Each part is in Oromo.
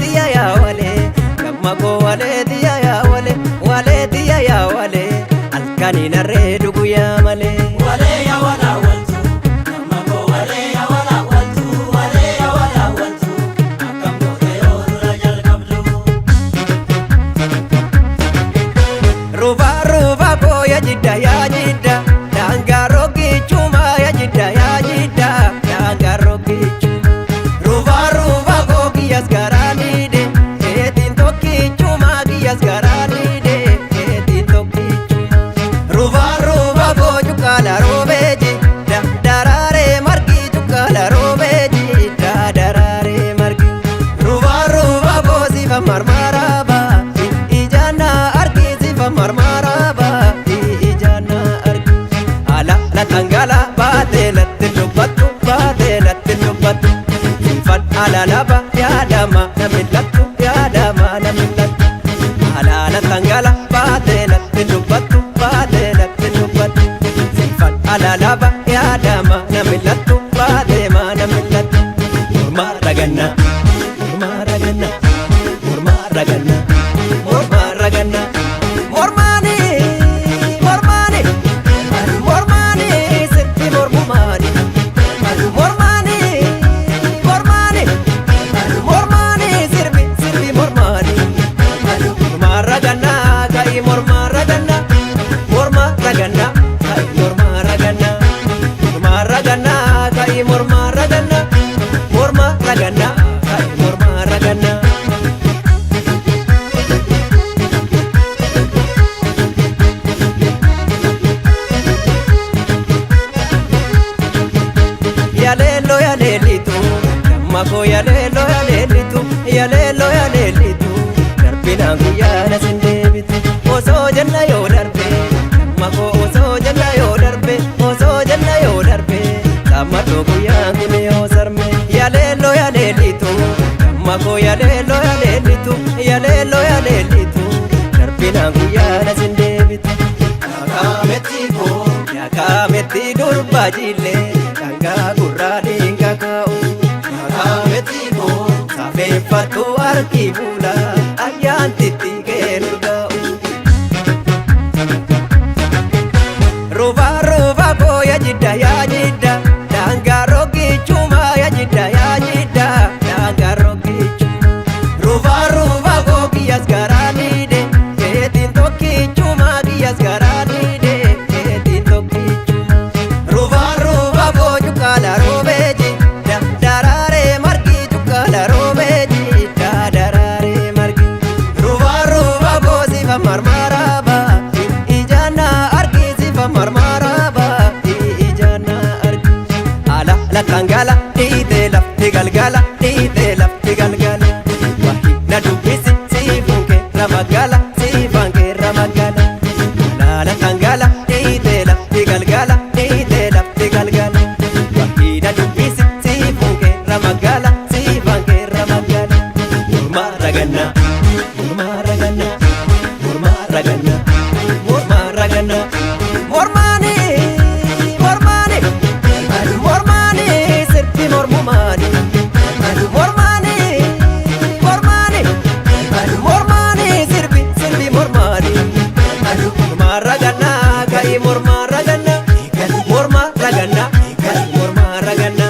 tiya yaa walee damma koo walee tiya yaa walee walee tiya yaa walee halkaniin arreedu guyyaa malee. Walee yaa walaa waltu, damma koo walee yaa walaa waltu, walee yaa walaa waltu, akkam goote yoo dura jalqabdu. Ruba ruba koo ya jidda yaa jidda daangaa roogichuma ya jidda yaa jidda daangaa roogichuma. Ruba ruba koo kiyyas garaa niide keetiin tokkichuma kiyyas garaa niide keetiin tokkichuma. Ruba ruba koo cuqqaala roobeeji daraaree margi cuqqaala roobeeji daraaree margi. Ruba ruba koo sifa marmaraaba ijaana argi sifa marmaraaba ijaana argi. Ala la tangala baatee latti dubbattu baatee latti dubbattu. Sinfadha lalaba yaadama namillattu yaadama namillattu. Ala la tangala baatee latti dubbattu baatee latti dubbattu. Sinfadha lalaba yaadama namillattu baatee ma namillattu. Morma raganna morma raganna morma raganna morma raganna mormaani mormaani mormaani sirbi mormumaani mormaani mormaani mormaani sirbi sirbi mormaani morma raganna kai morma raganna morma raganna kai morma raganna morma raganna kai morma raganna morma raganna kai morma raganna. Yaleelo yaleelitu damma koo yaleelo yaleelitu yaleelo yaleelitu darbinaan guyyaana sin deebitu osoo jenna yoo darbe damma koo osoo jenna yoo darbe osoo jenna yoo darbe sammadoo guyyaan kun yoo sarme yaleelo yaleelitu damma koo yaleelo yaleelitu yaleelo yaleelitu darbinaan guyyaana sin deebitu. Akaametti koo, Yakaametti durba jillee dhangaa gurraa dhiinga kaa'u. akaametti koo, Safeeffattu harki fuula ayyaantitti keenu gaa'u. Ruba ruba koo ya jidda yaa jidda daangaa roogichuma ya jidda yaa jidda daangaa roogichuma. Ruba ruba koo kiyyas garaa niide keetiin tokkichuma kiyyas garaa niide keetiin tokkichuma. Ruba ruba koo cuqqaala roobeeji daraaree margi cuqqaala roobeeji daraaree margi. Ruba ruba koo sifa marmaraaba ijaana argi sifa marmaraaba ijaana argi. Ala la tangala dhiitee lafti galgala dhiitee lafti galgala. Wahi na dubbisi siifun keerra magala siifan keerra magala. Ala la tangala dhiitee lafti galgala dhiitee lafti galgala. Wahi na dubbisi siifun keerra magala siifan keerra magala. Morma raganna morma raganna morma raganna morma raganna mormaani mormaani mormaani sirbi mormumaani mormaani mormaani mormaani sirbi sirbi mormaani morma raganna kai morma raganna morma raganna kai morma raganna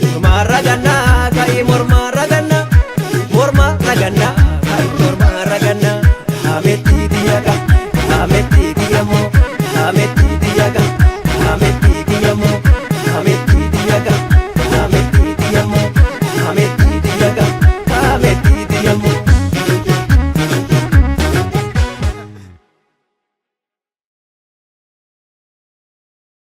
morma raganna kai morma raganna morma raganna kai morma raganna hametti diyaka hametti diyamo hametti.